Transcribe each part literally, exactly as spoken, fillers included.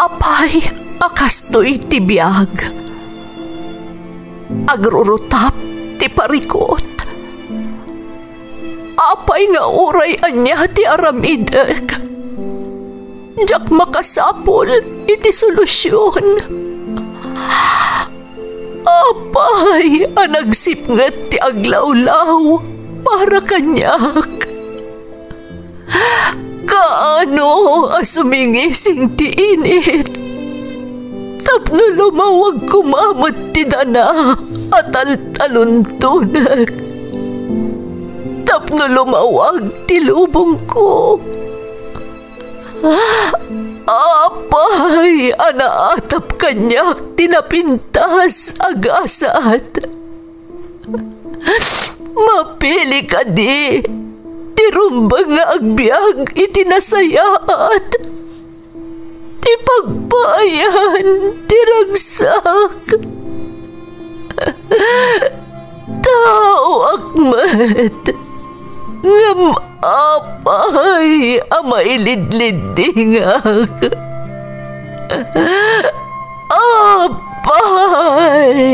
Apay a kastoy ti biag? Agrurutap ti parikut. Apay nga uray ania ti aramidek, diak makasapul iti solusion. Apay a nagsipnget ti aglawlaw para kaniak? Kaano a sumingising ti init tapno lumawag koma met ti dana a taltaluntonek, tapno lumawag ti lubongko? Apay a naatap kaniak ti napintas a gasat? Mapili kadi ti rumbeng nga agbiag iti nasayaat, ti pagpaayan ti ragsak? Taoak met, ngem apay a mailidliddingak? Apay!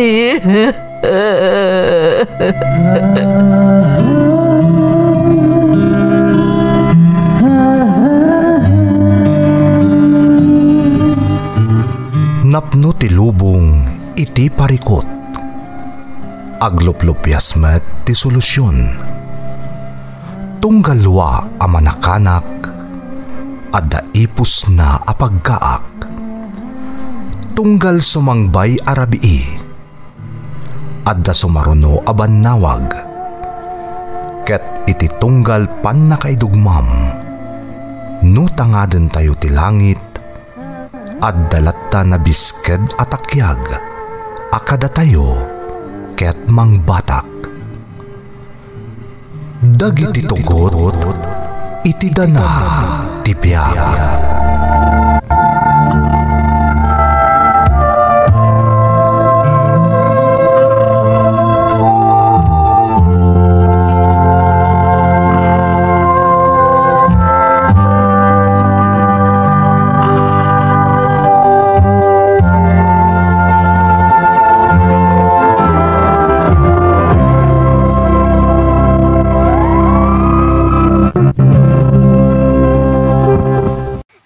Napno ti lubong iti parikut. Agluplupias met ti solusion. Tunggal lua a manakanak, adda ipusna a pagkaak. Tunggal sumangbay a rabii, adda sumaruno a bannawag. Ket iti tunggal pannakaidugmam, no tangadentayo ti langit, adda latta nabisked a takiag a kadatayo ket mangbatak. Dagiti tugot iti dana ti biag.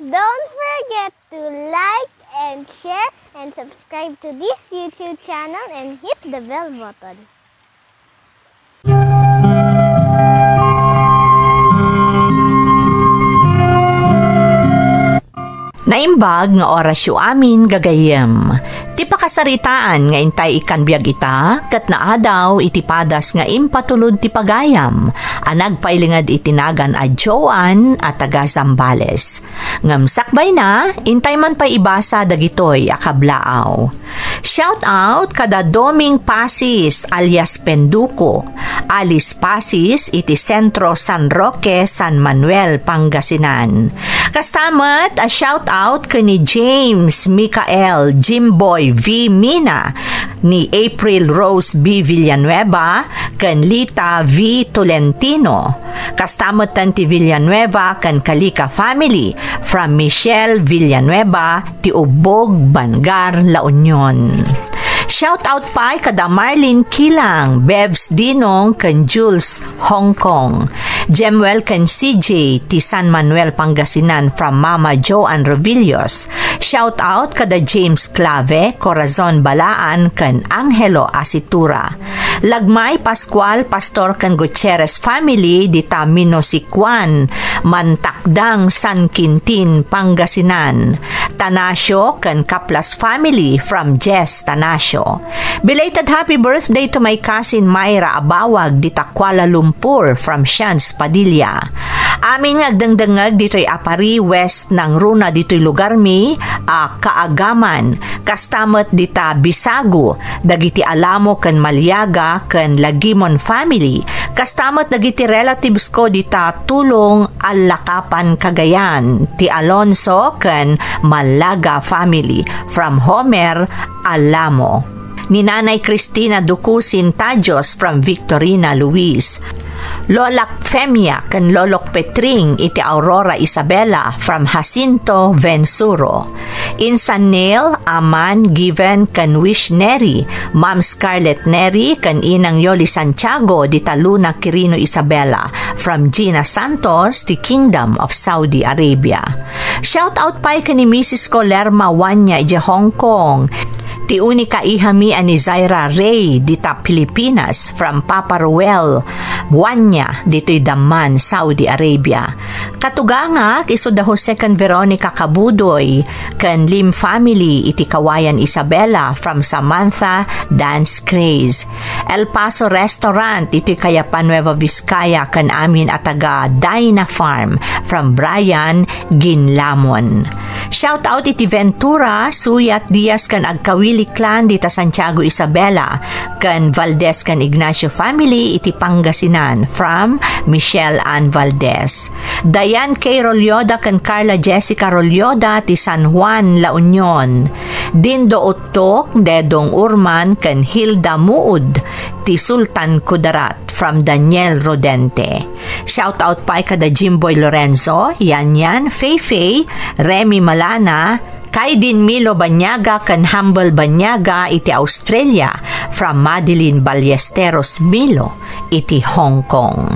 Don't forget to like and share and subscribe to this YouTube channel and hit the bell button. Naimbag nga orasyo amin, gagayyem. Ti pakasaritaan nga intay ikkan biag ita, ket naadaw iti padas nga impatulod ti pagayam a nagpailinged iti nagan a Joan a taga Zambales. Ngem sakbayna, intay man pay ibasa dagitoy a kablaaw. Shout out kada Doming Pasis alias Penduko, Alice Pasis iti Sentro San Roque, San Manuel, Pangasinan. Kasta met a shout out ken ni James Michael Jimboy V Mina, ni April Rose B Villanueva, ken Lita V Tolentino. Kasta met ti Villanueva ken Calica family, from Michelle Villanueva, ti Ubbog, Bangar, La Union. Shout out pay kada Marlene Kilang, Bebs Dinong, ken Jules Hong Kong. Jemuel ken C J ti San Manuel, Pangasinan, from Mama Joan Revillos. Shout out kada James Clave, Corazon Balaan, ken Angelo Asitura. Lagmay, Pascual, Pastor, ken Gutierrez family dita Minosicuan, Mantakdang, San Quintin, Pangasinan. Tanasio ken Kaplas family from Jess Tanasio. Belated happy birthday to my cousin Myra Abawag dita Kuala Lumpur from Shans Padilla. Amin nga agdengdengngeg ditoy Aparri West, nangruna ditoy lugarmi a kaagaman, kasta met dita Bisago, dagiti Alamo ken Maliaga ken Lagimon family, kasta met dagiti relatives ko dita Tulong, Allakapan, Cagayan, ti Alonso ken Malaga family, from Homer Alamo. Ni Nanay Cristina Ducusin Tajos from Victorina, Luis. Lolak Femia ken Lolok Petring iti Aurora Isabela from Jacinto Vensuro. Insan Neil, Aman, Given, ken Wish Neri, Ma'am Scarlett Neri, ken Inang Yoli Santiago, dita Luna Quirino Isabela, from Gina Santos, ti Kingdom of Saudi Arabia. Shout out pay ken ni Missus Colerma Wanya ije Hong Kong. Ti unika ihami a ni Zaira Ray, dita Pilipinas, from Papa Ruel Wanya, ditoy Damman, Saudi Arabia. Katugangak, isu da Jose ken Veronica Kabudoy, ken Lim family iti Kawayan Isabela from Samantha Dance Craze. El Paso Restaurant iti Kayapan, Nueva Vizcaya, ken amin a taga Dyna Farm from Brian Ginlamon. Shout out iti Ventura, Suyat, Diaz ken Agkawili clan dita Santiago Isabela, ken Valdez ken Ignacio family iti Pangasinan from Michelle Ann Valdez. Dayan K. Rolyoda ken Carla Jessica Rolyoda ti San Juan, La Union. Dindo Uttok, Dedong Urman, ken Hilda Muud ti Sultan Kudarat from Daniel Rodente. Shout out pay kada Jimboy Lorenzo, Yanyan, Feifei, Remy Malana, Kaidin Milo Banyaga ken Humble Banyaga iti Australia from Madeline Ballesteros Milo iti Hong Kong.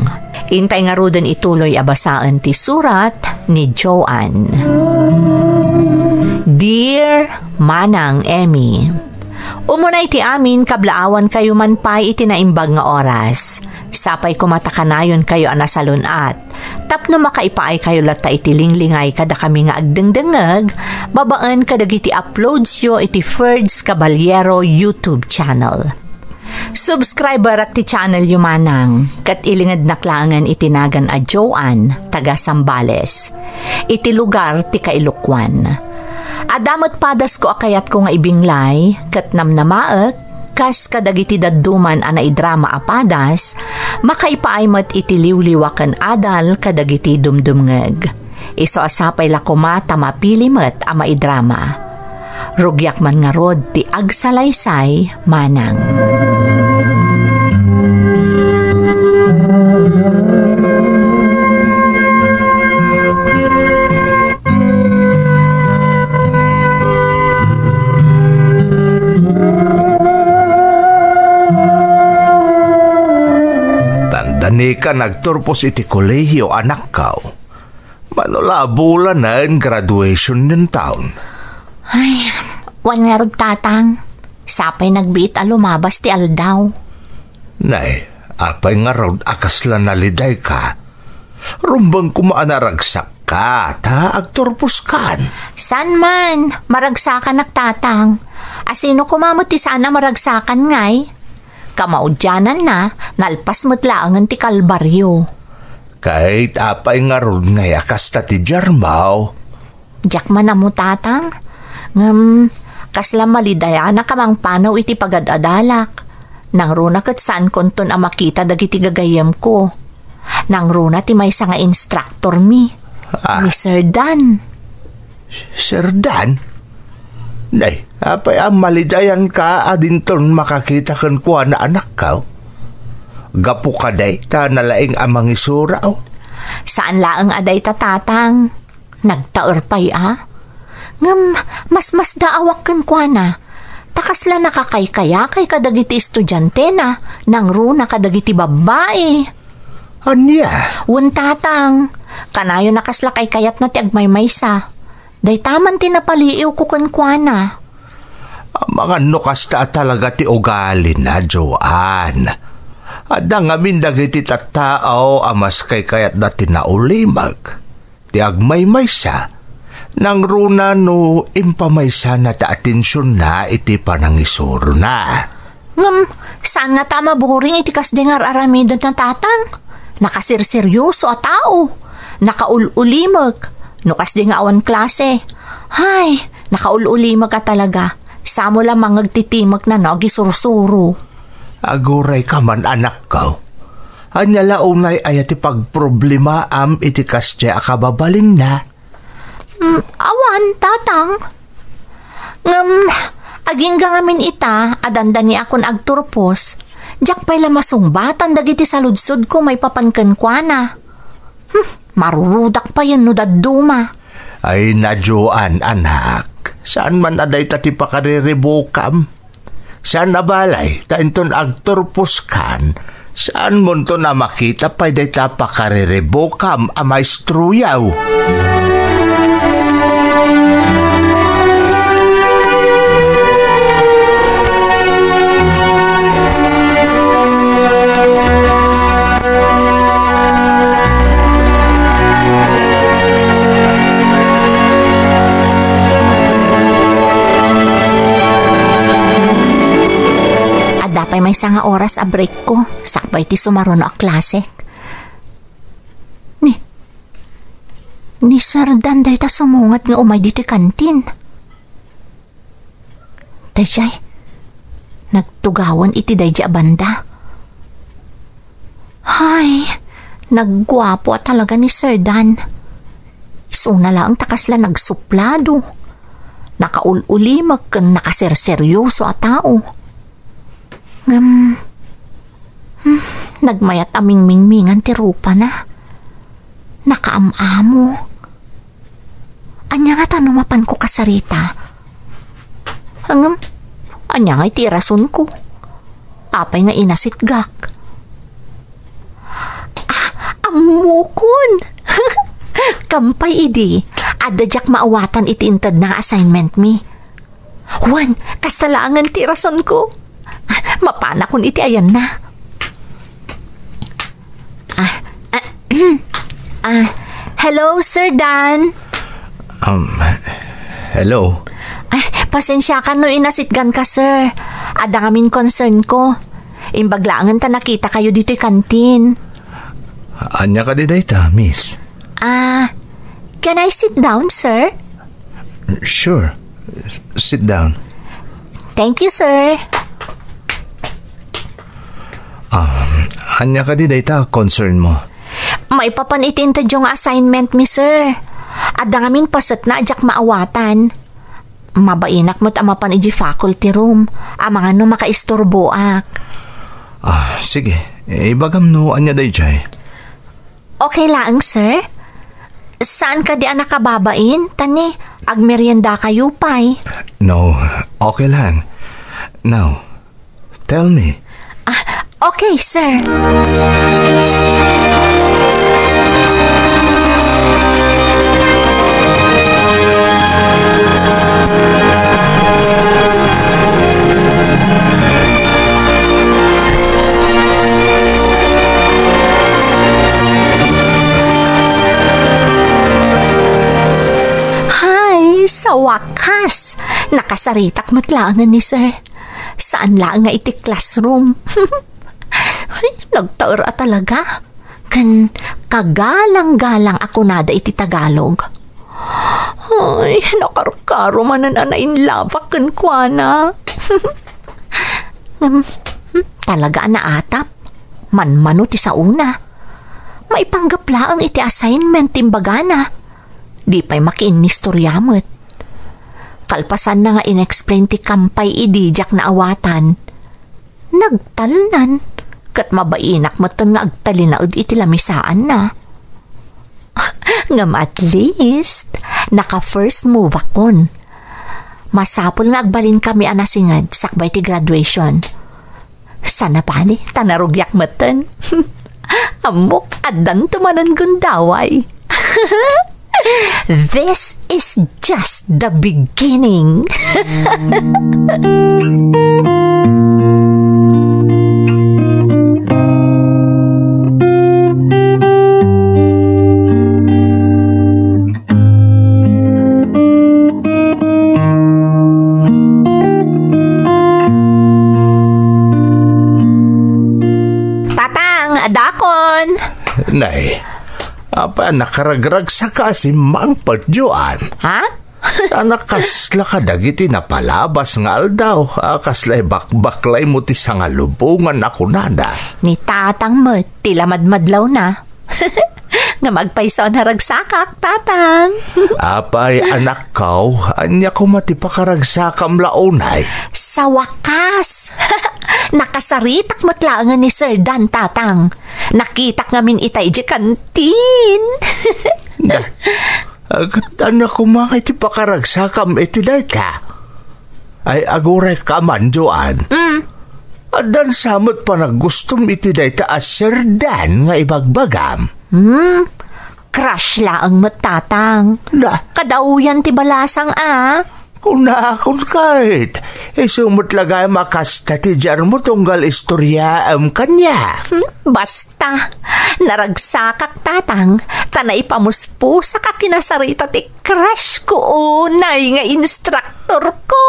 Intay ngaruden ituloy a basaen ti surat ni Joanne. Dear Manang Emmy, umuna iti amin, kablaawankayo man pay iti naimbag nga oras. Sapay koma ta kanayonkayo a nasalun-at tapno makaipaaykayo latta iti linglingay kadakami nga agdengdengngeg babaen kadagiti uploadsyo iti Ferds Caballero YouTube channel. Subscriberak ti channelyo, manang, ket ilingednak laengen iti nagan a Joanne, taga Zambales, iti lugar ti Kailokuan. Adda met padasko a kayatko nga ibinglay, ket namnamaek, kas kadagiti dadduma a naidrama a padas, makaipaay met iti liwliwa ken adal kadagiti dumdumngeg. Isu a sapay la koma ta mapili met a maidrama. Rugiak man ngarud ti agsalaysay, manang. Tandani ka nagturpos iti kolehiyo, anakko. Mano la a bulanen graduation nen taon? Ay, wen ngarud, tatang. Sapay nagbiit a lumabas ti aldaw. Nay, apay ngarud a kasla nalidayka? Rumbeng koma a naragsak ka, ta agturpos kan. Saan man, maragsakanak, tatang. A sino koma met ti saan a maragsakan ngay? Kamaudiananna, nalpas met laengen ti kalbario. Ket apay ngarud ngay a kasta ti diarmaw? Diak man ammo, tatang. Ngem, kasla malidayanak a mangpanaw iti pagad-adalak. Nangruna ket saankonton a makita dagiti gagayyemko. Nangruna ti maysa nga instructor mi. Ah. Ni Sir Dan. Sir Dan? Nay, apay a malidayanka a dinton makakita kenkuana, anakko? Gapu kadi ta nalaing a mangisuro? Saan laeng a dayta, tatang. Nagtaer pay a. Ngem, masmasdaawak kenkuana. Ta kasla nakakaykayakay kadagiti estudiantena, nangruna kadagiti babbai. Ania? Wen, tatang. Kanayon a kasla kaykayatna ti agmaymaysa. Dayta man ti napaliiwko kenkuana. Amangan no kasta a talaga ti ugalina, Joan. Adda ngamin dagiti tattao a mas kaykayatda ti naulimek, ti agmaymaysa, nangruna no impamaysana ti atensionna iti panangisurona. Ngem, saan ngata a maburing iti kasdi nga ar-aramidna, tatang? Nakasirseryoso a tao. Nakaul-ulimek. No kasdi nga awan klase. Hay, nakaul-ulimek a talaga. Samo la mangagtitimekna no agisursuro. Agurayka man, anakko. Ania la unay aya ti pagproblemaam iti kasdi a kababalinna? Mm, awan, tatang. Ngem, agingga ngamin ita a dandaniakon agturpos, Diak pay la masungbatan dagiti saludsodko maipapan kenkuana. Hmm, marurudak payen no dadduma. Ay, na Joan, anak. Saan man a dayta ti pakariribukam? Saan a balay, ta inton agturposkan, saanmonto a makita pay dayta pakariribukam a maestroyaw. Adda pay maysa nga oras a break ko, sakbay ti sumaruno a klase. Ni, ni Sir Dan dayta sumungad nga umay ditoy kantin. Daydiay, nagtugawan iti daydiay a banda. Hay, nagguapo a talaga ni Sir Dan. Isuna laeng ta kasla nagsuplado. Nakaul-ulimek ken nakaserseryoso a tao. Ngem, hmm, nagmayat a mingmingmingan ti rupana. Nakaam-amo. Ania ngata no mapanko kasarita? Ngem, ania ngay ti irasonko? Apay nga inasitgak? Ah, ammokon! Kampay idi, adda diak maawatan iti intedna nga assignment mi. Wen, kasta laengen ti rasonko. Mapanakon iti ayanna. Ah, ah, ah, hello, Sir Dan. Um, hello. Ay, pasensiakan no inasitganka, sir. Adda ngamin concern ko. Imbag laengen ta nakitakayo ditoy kantin. Ania kadi dayta, miss? Ah, can I sit down, sir? Sure. S-, sit down. Thank you, sir. Ah, ania kadi dayta concern mo? Maipapan iti intedyo nga assignment mi, sir. Adda ngamin pasetna a diak maawatan. Mabainak met a mapan iti faculty room, amangan no makaisturboak. Ah, sige. Ibagam no ania daydiay. Okay laeng, sir? Saan kadi a nakababain? Ta ni, agmeriendakayo pay. No, okay lang. Now, tell me. Ah, okay, sir. Hay, sa wakas, nakasaritak met laengen ni sir. Saan laeng nga iti classroom. Ay, nagtaer a talaga. Ken kagalang-galang a kunada iti Tagalog. Ay, nakarkaro manen a nainlabak kenkuana. Ngem, hmm, talaga a naatap. Manmano ti saona. Maipanggep laeng iti assignment ti imbagana. Di pay makiinnistoria met. Kalpasanna nga in-explain ti kampay idi diak naawatan, nagtalnan, ket mabainak metten nga agtalinaed iti lamisaanna. Ngem at least, naka-first move akon. Masapul nga agbalinkami a nasinged sakbay ti graduation. Sana bali, ta narugiak metten. Ammok, addanto manen gundaway. This is just the beginning. Tatang, adakon. Nay, apa, nakaragragsaka a simmangpet, Joan? Ha? Saan a kasla kadagiti napalabas nga aldaw, a kasla ibakbaklaymo ti sangalubongan a kunada? Ni Tatang met ti lamadmadlawna. Nga magpayso a naragsakak, Tatang. Apay, anakko, ania koma ti pakaragsakam la unay? Sa wakas! Nakasaritak met laengen ni Sir Dan, Tatang. Nakitak ngamin ita idiay kantin. Da, agtana koma nga iti pakaragsakam iti dayta. Ay, aguray ka man, Joan. Mm. Addan sa met panaggustom iti dayta a Sir Dan nga ibagbagam. Hmm? Crush laeng met, Tatang. Da. Kadawyan ti balasang, a. Kunakon ket, isu met la gayam a kasta ti diarmo tunggal istoriaem kaniak. Hmm, basta. Naragsakak, Tatang, ta naipamuspusak a kinasarita ti crush ko unay nga instructor ko.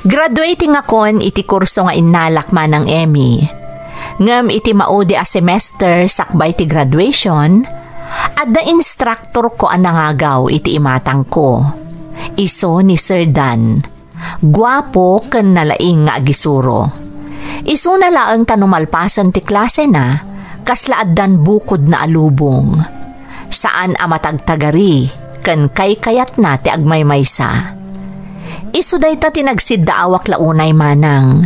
Graduating akon iti kurso nga innalak, Manang Emmy. Ngem iti maudi a semester sakbay ti graduation, adda instructor ko a nangagaw iti imatangko. Isu ni Sir Dan. Guapo ken nalaing nga agisuro. Isuna laeng ta no malpasen ti klasena, kasla addan bukodna a lubong. Saan a matagtagari ken kaykayatna ti agmaymaysa. Isu dayta ti nagsiddaawak la unay, Manang.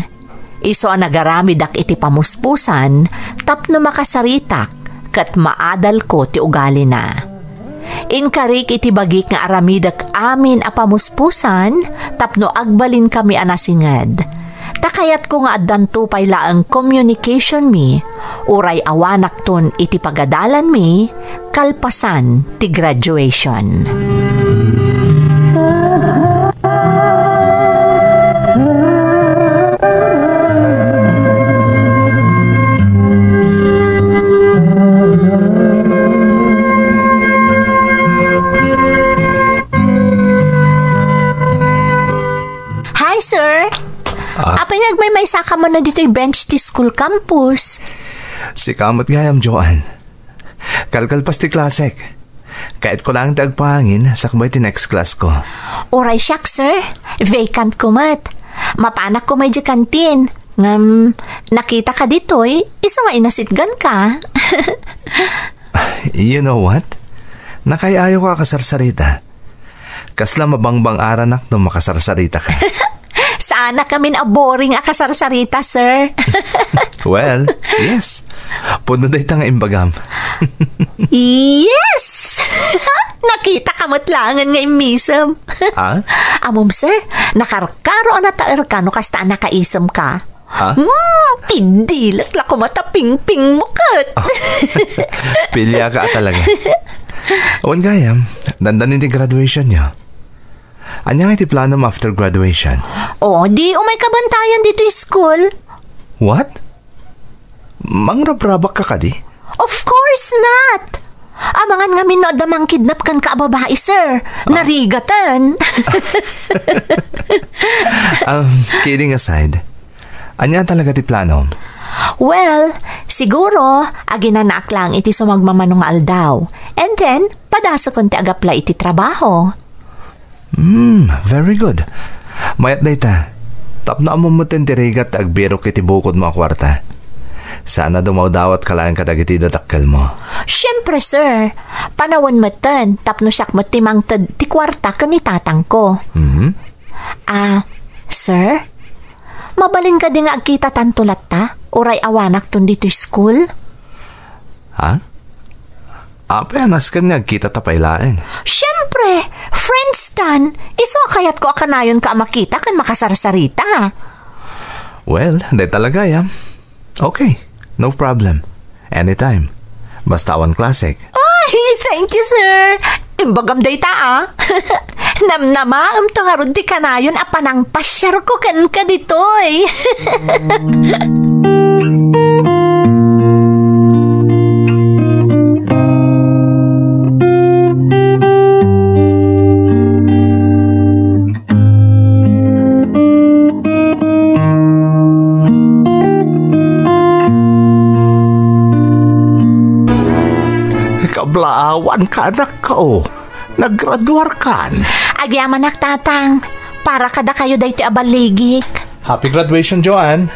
Isu a nagaramidak iti pamuspusan tapno makasaritak ket maadalko ti ugalina. Inkarik iti bagik nga aramidek amin a pamuspusan tapno agbalinkami a nasinged. Ta kayatko nga addanto pay laeng communication mi, uray awanakton iti pagadalanmi kalpasan ti graduation. Hi, sir. Ah. Apay nga agmaymaysa ka man na ditoy bench ti school campus? Sika met gayam, Joan. Kalkalpas ti klasek. Kayatko laeng ti agpahangin sakbay ti next class ko. Uray siak, sir. Vacant ko met. Mapanak ko may di kantin. Ngem, nakita ka ditoy, isu nga inasitgan ka. You know what? Nakaay-ayo ka a kasarsarita. Kasla mabangbang-aranak no makasarsarita ka. Saanak ngamin a boring a kasarsarita, sir. Well, yes. Pudno dayta nga imbagam. Yes! Nakita ka met laengen nga immisem. Ah? Ammom, sir, nakarkaro a nataer ka no kasta a nakaisem ka. Ha? Hmm, pidilat la koma ta pingping mo ket. Pilya ka talaga. Wen gayam, dandanin ti graduation niyo. Ania nga iti planom after graduation? Oh, di umay ka bantayan ditoy school. What? Mangrabrabak ka kadi? Of course not! Amangan ngamin no adda mangkidnap kenka a babai, sir. Ah. Narigaten. Um, kidding aside, ania talaga ti planom? Well, siguro, aginanaak lang iti sumagmamano nga aldaw. And then, padasukon ti agapply iti trabaho. Hmm, very good. Mayat dayta. Tapno ammom metten ti rigat ti agbirok iti bukodmo a kuarta. Saan a dumawdawat ka laeng kadagiti dadakkelmo. Siempre, sir. Panawen metten, tapno siak met ti mangted ti kuarta ken ni tatangko. Mhm. Ah, sir? Mabalin kadi nga agkitatanto latta? Uray awanakton ditoy school? Ha? Apay a nasken nga agkitata pay laeng? Siempre! Friends tan! Isu a kayatko a kanayonka a makita ken makasarsarita. Well, dayta la gayam. Okay, no problem. Anytime. Basta awan klasek. Ay, thank you, sir. Imbagam dayta, ah. Namnamaemto ngarud ti kanayon a panangpasiarko kenka ditoy. Blaawan ka, anakko. Naggraduarkan. Agyamanak, Tatang. Para kadakayo daytoy a balligik. Happy graduation, Joanne.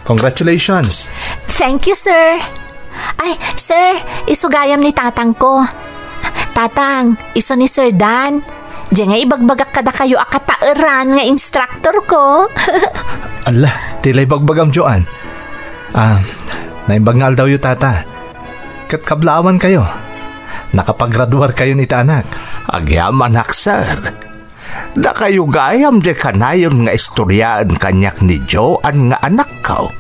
Congratulations. Thank you, sir. Ay, sir, isu gayam ni tatangko. Tatang, isu ni Sir Dan. Diay nga ibagbagak kadakayo a kataeran nga instructor ko. Ala, ti la ibagbagam, Joanne. Ah, naimbag nga aldawyo, tata. Ket kablaawankayo. Nakapagraduarkayon iti anak. Agyamanak, sir. Dakayo gayam diay kanayon nga istoriaen kaniak ni Joanne nga anakko.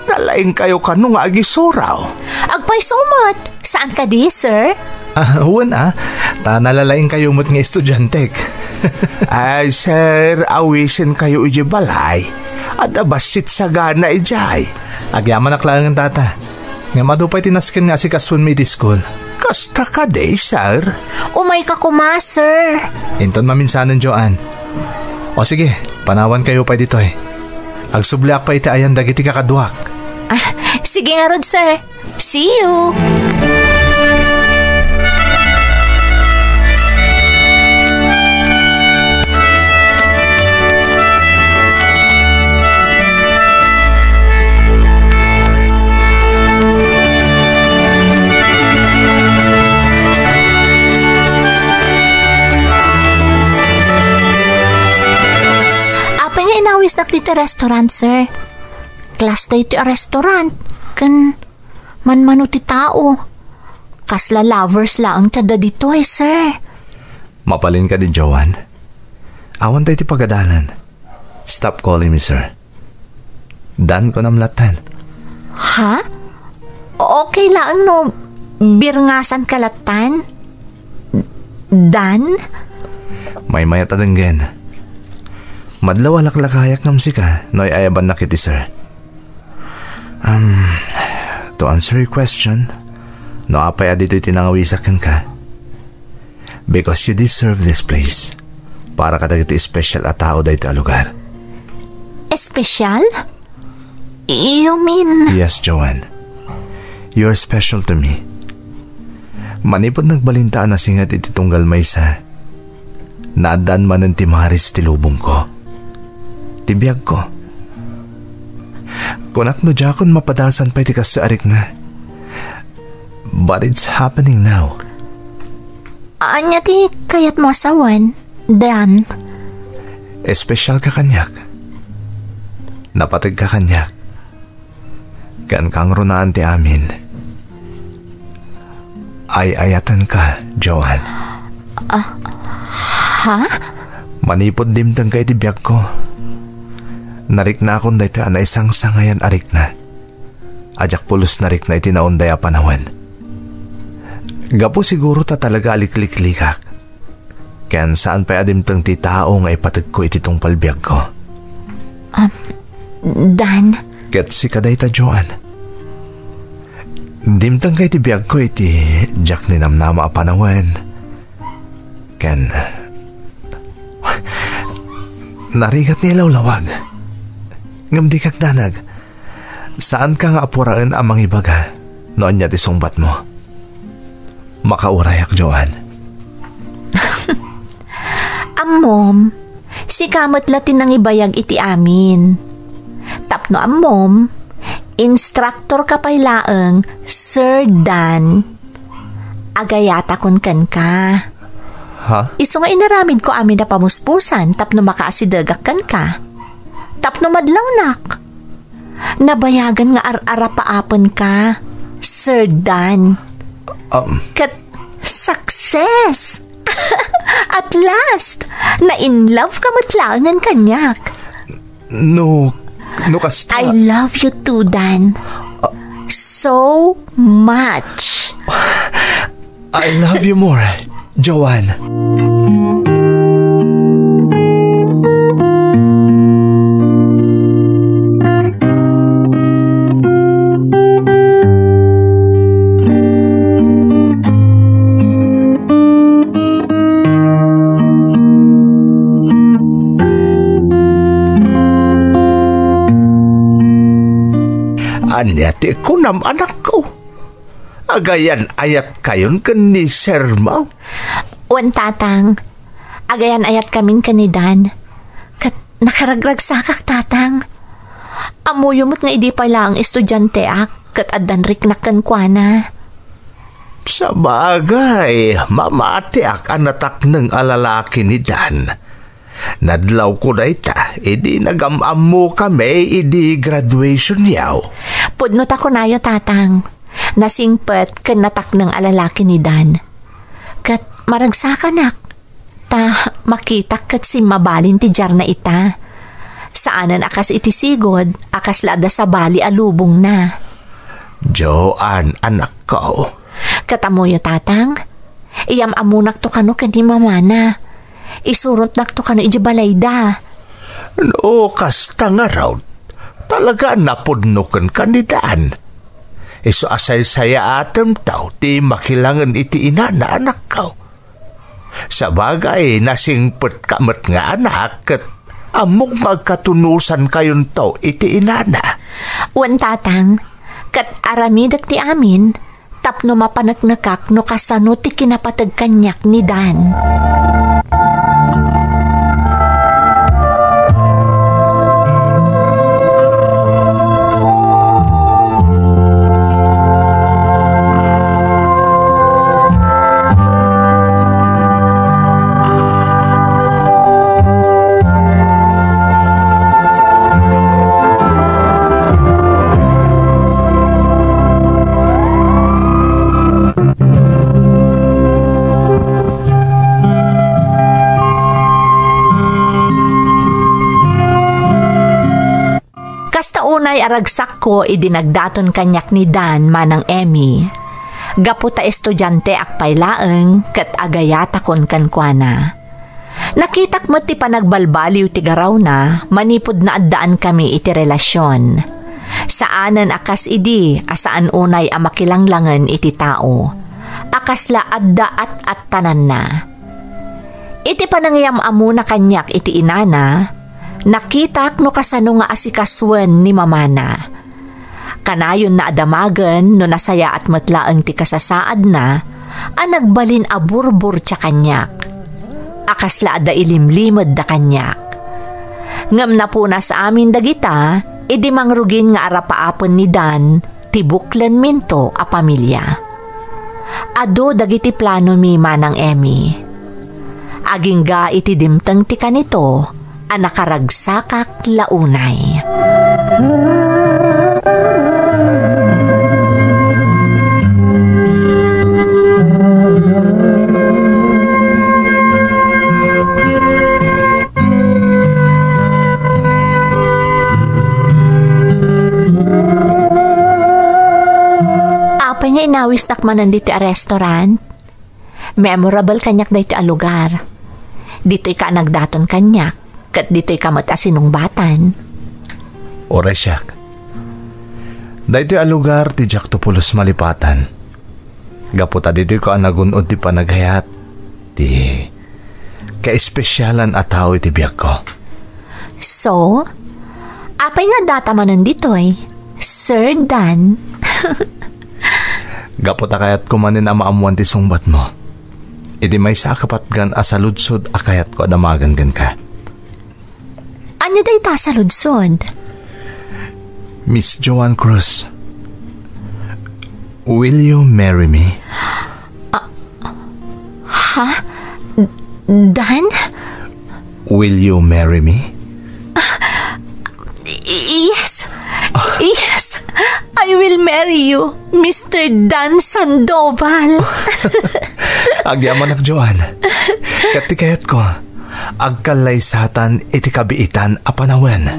Nalaingkayo kano nga agisuraw? Agpayso met. Saan kadi, sir? Ah, wen a. Ta nalalaingkayo met nga estudiantek. Ay, sir, awisenkayo idiay balay. Adda bassit sagana idiay. Agyamanak laengen, tata. Ngem adu pay ti nasken nga asikasoenmi iti school. Kasta kadi, sir? Umayka koma, sir. Inton maminsanen, Joanne. O sige, panawankayo pay ditoy. Agsubliak pay iti ayan dagiti kakaduak. Ah, sige ngarud, sir. See you. Apay nga inawisnak ditoy restaurant, sir? Class daytoy a restaurant. Ken manmano ti tao. Kasla lovers laeng ti adda ditoy, sir. Mabalin kadi, Joanne. Awan tay ti pagadalan. Stop calling me sir. Dan, kunam lattan. Ha? Okay laeng no birngasan ka lattan? Dan? Maymayat a denggen. Madlaw a laklakayak ngem sika no ay-ayabannak iti sir. Um, to answer your question, no apay a ditoy ti nangawisak kenka? Because you deserve this place. Para kadagiti special a tao daytoy a lugar. Special? You mean? Yes, Joanne. You're special to me. Manipud nagbalinta a nasinget iti tunggal maysa, naaddaan manen ti maris ti lubongko. Ti biagko. Kunak no diakon mapadasan pay ti kastoy a rikna. But it's happening now. Ania ti kayatmo a sawen, Dan? Espesyal ka kaniak. Napateg ka kaniak. Ken kangrunaan ti amin. Ay-ayaten ka, Joanne. Ah, ha? Manipud dimteng ka iti biagko, nariknaakon daytoy a naisangsangayan a rikna. A diak pulos narikna iti naunday a panawen. Gapu siguro ta talaga a likliklikak. Ken saan pay a dimteng ti tao nga ipategko iti tungpal biagko. Um, Dan. Ket sika dayta, Joanne. Dimteng ka iti biagko iti diak ninamnama a panawen. Ken narigat nga ilawlawag. Ngem dika agdanag. Saanka nga apuraen a mangibaga no ania ti sungbatmo. Makaurayak, Joanne. Ammom, sika met la ti nangibayag iti amin. Tapno ammom, instructor ka pay laeng, Sir Dan. Agayatakon kenka. Ha? Isu nga inaramidko amin a pamuspusan tapno makaasidegak kenka. Tapno madlawnak. Nabayagen nga ar-arapaapenka, Sir Dan. Um. Ket success! At last, na-in love ka met laengen kaniak. No, no kasta. I love you too, Dan. So much. I love you more, Joanne. Ania ti kunam, anakko? Agayan-ayatkayon ken ni Sir Mau? Wen, Tatang. Agayan-ayatkamin ken ni Dan. Ket nakaragragsakak, Tatang. Ammoyo met nga idi pay laeng estudianteak ket addan riknak kenkuana. Sabagay, mamatiak a natakneng a lalaki ni Dan. Nadlawko dayta idi nagam-ammokami idi graduationyo. Pudno ta kunayo, Tatang. Nasingpet ken natakneng a lalaki ni Dan. Ket maragsakanak, ta makitak ket simmabalin ti diarna ita. Saanen a kas iti sigud a kasla adda sabali a lubongna. Joan, anakko. Ket ammoyo, Tatang, iyam-ammonakto kano ken ni mamana. Isurontnakto kano idiay balayda. No kasta ngarud, talaga a napudno kenka ni Dan. Isu a saysayaatemto ti makilangen iti inana, anakko. Sabagay, nasingpetka met nga anak, ket ammok nga agkatunosankayonto iti inana. Wen, Tatang, ket aramidek ti amin tapno mapaneknekak no kasano ti kinapateg kaniak ni Dan. Kasta unay a ragsakko idi nagdaton kaniak ni Dan, Manang Emmy. Gapu ta estudianteak pay laeng ket agayatakon kenkuana. Nakitak met ti panagbalbaliw ti garawna manipud naaddaankami iti relasion. Saanen a kas idi a saan unay a makilanglangen iti tao, a kasla adda at-attananna. Iti panangiyam-ammona kaniak iti inana, nakitak no kasano nga asikasuen ni mamana. Kanayonna a damagen no nasayaat met laeng ti kasasaadna a nagbalin a burburtia kaniak, a kasla adda ilimlimedda kaniak. Ngem napunas amin dagita idi mangrugin nga arapaapen ni Dan ti buklenminto a pamilya. Adu dagiti planomi, Manang Emmy. Agingga iti dimteng ti kanito a nakaragsakak la unay. Apay nga inawisnak manen ditoy a restaurant? Memorable kaniak daytoy a lugar. Ditoyka a nagdaton kaniak, ket ditoyka met a sinungbatan. Uray siak. Daytoy a lugar ti diakto pulos malipatan. Gapu ta ditoyko a nagun-od ti panagayat ti kaespesialan a tao iti biagko. So, apay nga addata manen ditoy, Sir Dan? Gapu ta kayatko manen a maammoan ti sungbatmo. Iti maysa a kapatgan a saludsod a kayatko a damagen kenka. Ania dayta a saludsod? Miss Joan Cruz, will you marry me? Ah, ha? Dan? Will you marry me? Y-, yes. Yes. I will marry you, Mister Dan Sandoval. Agyamanak, Joan. Ket ti kayatko, agkallaysatan iti kabiitan a panawen.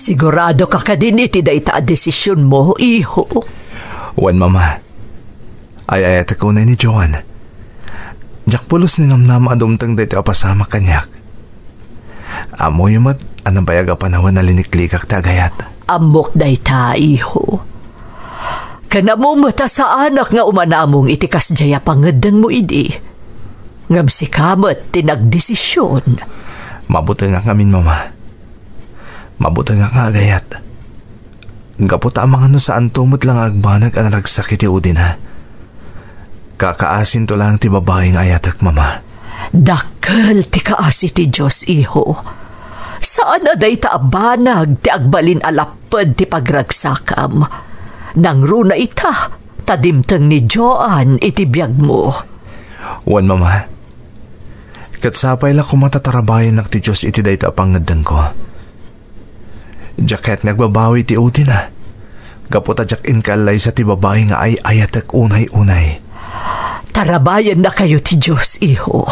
Sigurado ka kadin iti dayta a desisionmo, iho? Wen, Mama. Ay-ayatek unay ni Joan. Diak pulos ni namnama a dumteng daytoy a pasamak kaniak. Ammoyo met a nabayag a panawen a linikligak ti agayat. Ammok dayta, iho. Ken ammom met a saanak nga umanamong iti kasdiay a pangeddengmo idi. Ngem sika met ti nagdesision. Mabutengak ngamin, Mama. Mabutengak nga agayat. Gapu ta amangan no saanto met la nga agbanag a naragsak iti udina. Kakaasinto laeng ti babai nga ayatek, Mama. Dakkel ti kaasi ti Dios, iho. Saan a dayta a banag ti agbalin a lapped ti pagragsakam. Nangruna ita, ta dimteng ni Joan iti biagmo. Wen, Mama. Ket sapay la koma ta tarabayennak ti Dios iti dayta a pangeddengko. Diak kayat nga agbabawi ti udina. Gapu ta diak inkallaysa ti babai nga ay-ayatek unay-unay. Tarabayennakayo ti Dios, iho.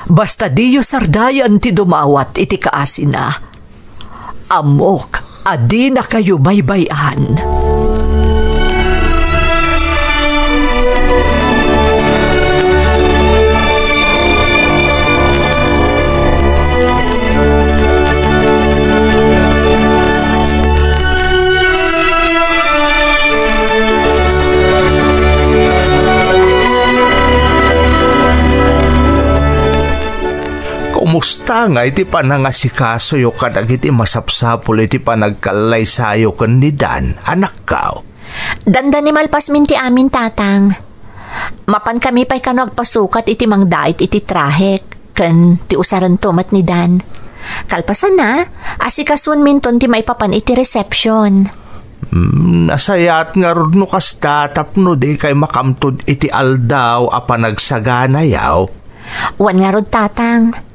Basta diyo sardayan ti dumawat iti kaasina. Ammok a dinakayo baybay-an. Kumusta ngay ti panangasikasoyo kadagiti masapsapul iti panagkallaysayo ken ni Dan, anakko? Dandani malpasmin ti amin, Tatang. Mapankami pay kano agpasukat iti mangdait iti trahek ken ti usarento met ni Dan. Kalpasanna, asikasuenminton ti maipapan iti reception. Hmm, nasayaat ngarud no kasta tapno dikay makamtud iti aldaw a panagsaganayo. Wen ngarud, Tatang.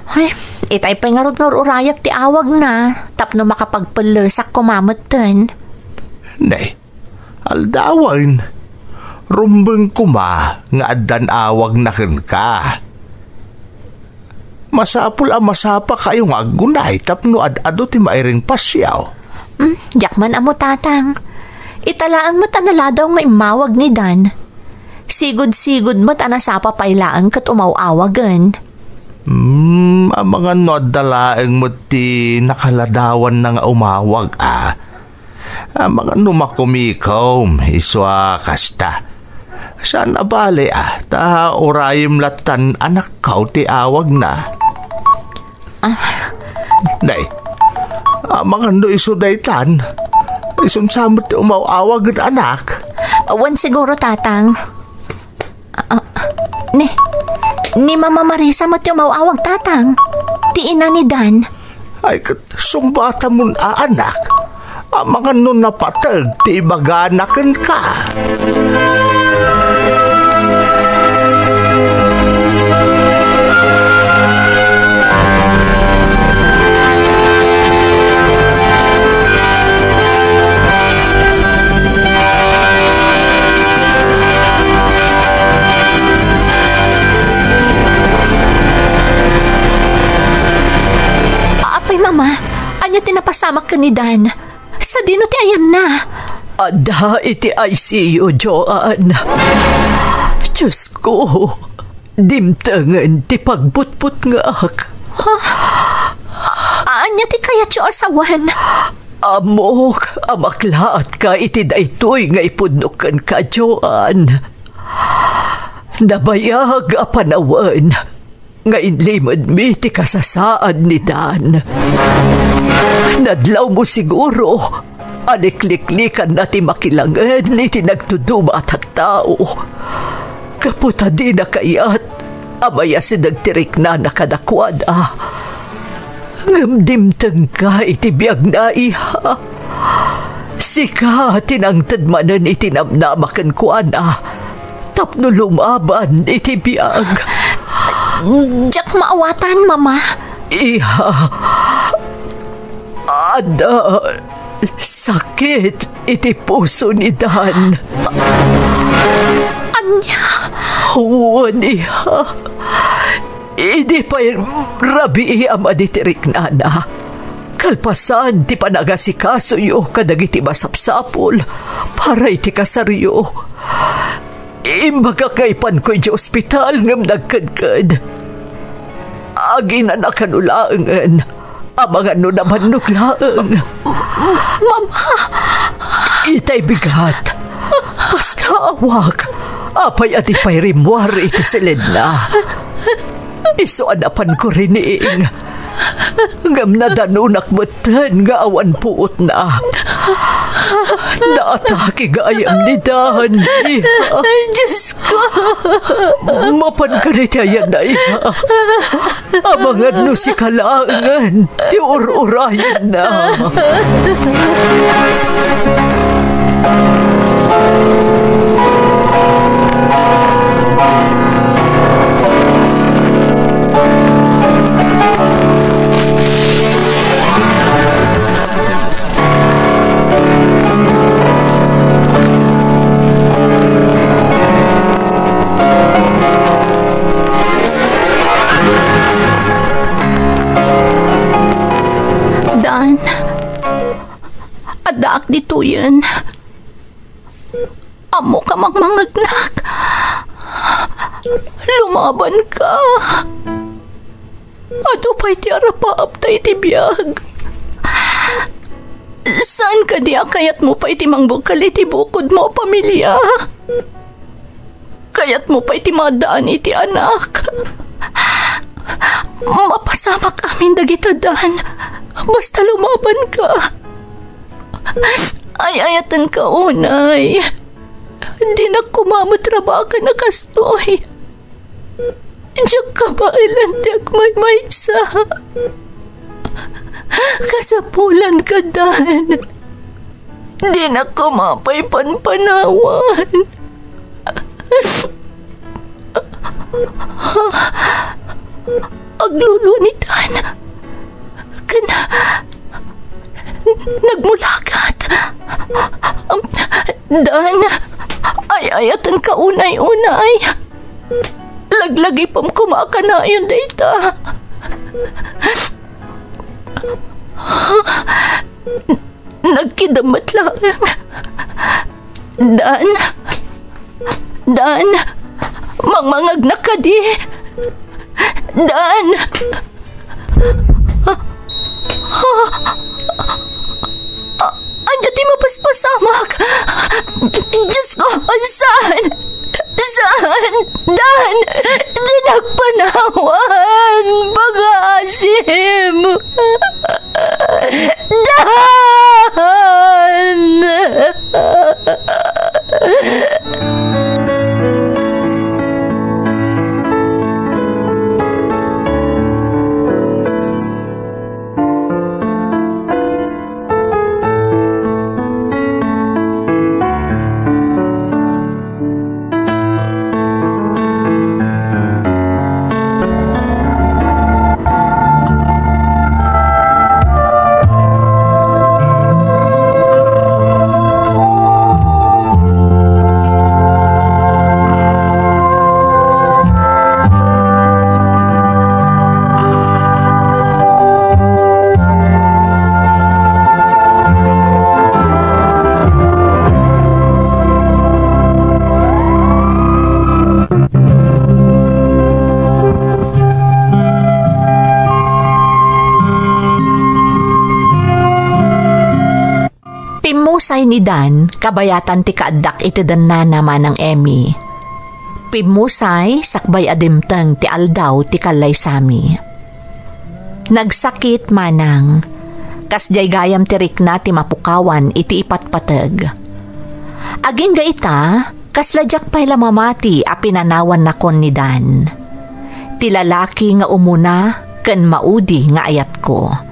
Ay, itay pay ngarud nga ur-urayak ti awagna tapno makapagpellesak koma metten. Nay, aldawen, rumbeng koma nga addan awagna kenka. Masapul a masapakayo nga aggunay tapno ad-adu ti mairing pasiaw. Hmm, diak man ammo, Tatang. Ita laeng met a naladaw nga immawag ni Dan. Sigud-sigud met a nasapa pay laeng ket umaw-awagen. Hmm, amangan no adda laeng met ti nakaladawanna nga umawag, a. Amangan no makumikom, isu a kasta. Saan a bale, a, ta urayem lattan anakko ti awagna. Ah. Nay, amangan no isu daytan. Isun sa met ti umaw-awagen, anak. Wen siguro, Tatang. Ah, ni, ni Mama Marisa met ti umaw-awag, Tatang. Ti ina ni Dan. Ay, ket sungbatamon a, anak. Amangan no napateg ti ibagana kenka. Apay, Mama, ania ti napasamak ken ni Dan? Sadino ti ayanna? Adda iti I C U, Joan. Diosko, dimtengen ti pagbutbutngak. Ha? Ania ti kayatyo a sawen? Ammok a maklaatka iti daytoy nga ipudno kenka, Joan. Nabayag a panawen nga inlimedmi ti kasasaad ni Dan. Nadlawmo siguro a likliklikanna ti makilangen iti nagtuduma a tattao. Gapu ta dina kayat a mayasideg ti riknana kadakuada. Ngem dimtengka iti biagna, iha. Sika ti nangted manen iti namnama kenkuana tapno lumaban iti biag. Diak maawatan, Mama. Iha, adda sakit iti puso ni Dan. Ania? Wen, iha. Idi pay rabii a madi ti riknana, kalpasan ti panagasikasoyo kadagiti masapsapul para iti kasaryo, imbagak nga ipanko idiay ospital ngem nagkedked. Aginanakano laengen Amangan no nabannog laeng. Mama! Itay bigat. Basta awak. Apay a di pay rimmuar iti siledna? Isu a napanko rining. Ngem nadanonak metten nga awan puotna. Naatake gayam ni Dan, iha. Ay, Diyos ko! Mapan ka ni ti ayan na, iha. Amangan no sika laengen ti ur-urayenna. Dan, addaak ditoyen. Ammok a mangmangngegnak. Lumabanka. Adu pay ti arapaapta iti biag. Saan kadi a kayatmo pay ti mangbukkel iti bukodmo a pamilia? Kayatmo pay ti maaddaan iti anak? Mapasamak amin dagita, Dan. Basta lumabanka. Ay-ayatenka unay. Dinak koma met rabakan a kastoy. Diak kabaelan ti agmaymaysa. Kasapulanka, Dan. Dinak koma pay panpanawan. Aglulunitan ken nagmulagat. Dan, ay-ayatenka unay-unay. Laglagipem koma a kanayon dayta. Nagkidem met laeng. Dan. Dan. Mangmangngegnak kadi. Dan. Ania ti mapaspasamak? Diyos ko, saan? Saan? Dan! Dinak panawan! Pagaasim! Dan! Pimmusay ni Dan kabayatan ti kaaddak iti dennana, Manang Emmy. Pimmusay sakbay a dimteng ti aldaw ti kallaysami. Nagsakit, Manang. Kasdiay gayam ti rikna ti mapukawan iti ipatpateg. Agingga ita, kasla diak pay la mamati a pinanawannakon ni Dan. Ti lalaki nga umuna ken maudi nga ayatko.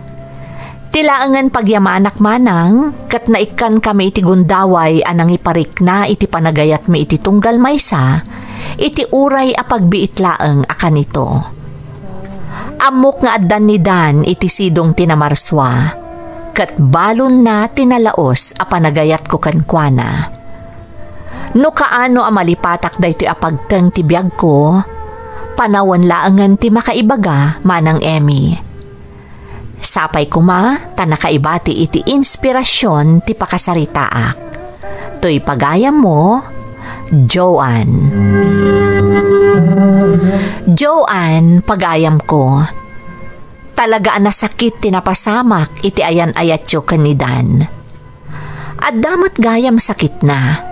Ti laengen pagyamanak, Manang, ket naikkankami iti gundaway a nangiparikna iti panagayatmi iti tunggal maysa, iti uray a pagbiit laeng a kanito. Ammok nga addan ni Dan iti sidong ti namarsua, ket balonna ti nalaus a panagayatko kenkuana. No kaano a malipatak daytoy a pagteng ti biagko, panawen laengen ti makaibaga, Manang Emmy. Sapay koma ta nakaibati iti inspirasyon ti pakasaritaak. Toy pagayammo, Joanne. Joanne, pagayamko. Talaga a nasakit ti napasamak iti ayan-ayatyo ken ni Dan. Adda met gayam sakitna,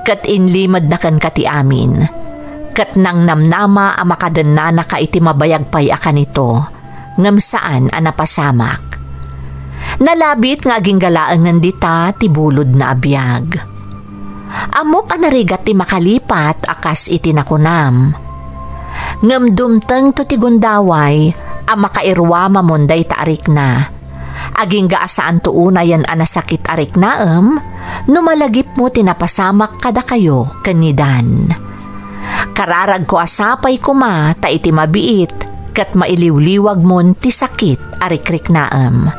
ket inlimedna kenka ti amin, ket nangnamnama a makadennanaka iti mabayag pay a kanito, ngem saan a napasamak. Nalabit nga agingga laengen dita ti bulodna a biag. Ammok a narigat ti makalipat a kas iti nakunam. Ngem dumtengto ti gundaway a makairuamamon dayta a rikna. Agingga a saanto unayen a nasakit a riknaem no malagipmo ti napasamak kadakayo ken ni Dan. Kararagko a sapay koma ta iti mabiit ket mailiwliwagmon ti sakit a rikriknaem.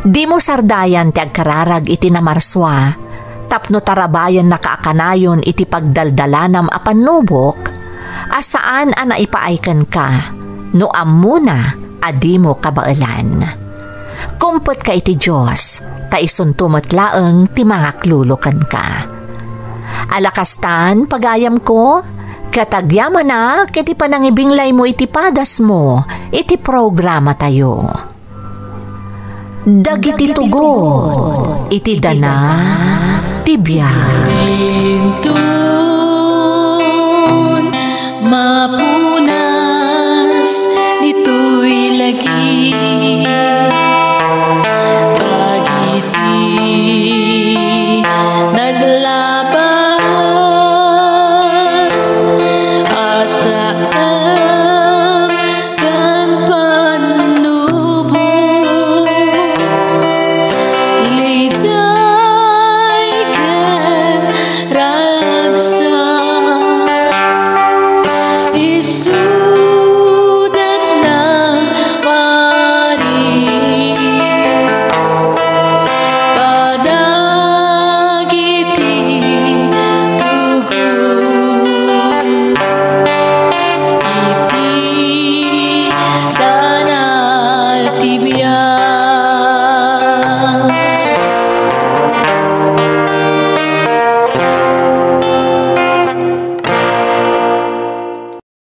Dimo sardayan ti agkararag iti namarsua tapno tarabayannaka a kanayon iti pagdaldalanam a pannubok a saan a naipaay kenka no ammona a dimo kabaelan. Kumpetka iti Dios, ta isunto met laeng ti mangaklulo kenka. Ala kastan, pagayamko, ket agyamanak iti panangibinglaymo iti padasmo iti programatayo. Dagiti tugot iti dana ti biag. Intun mapunas ditoy lagi.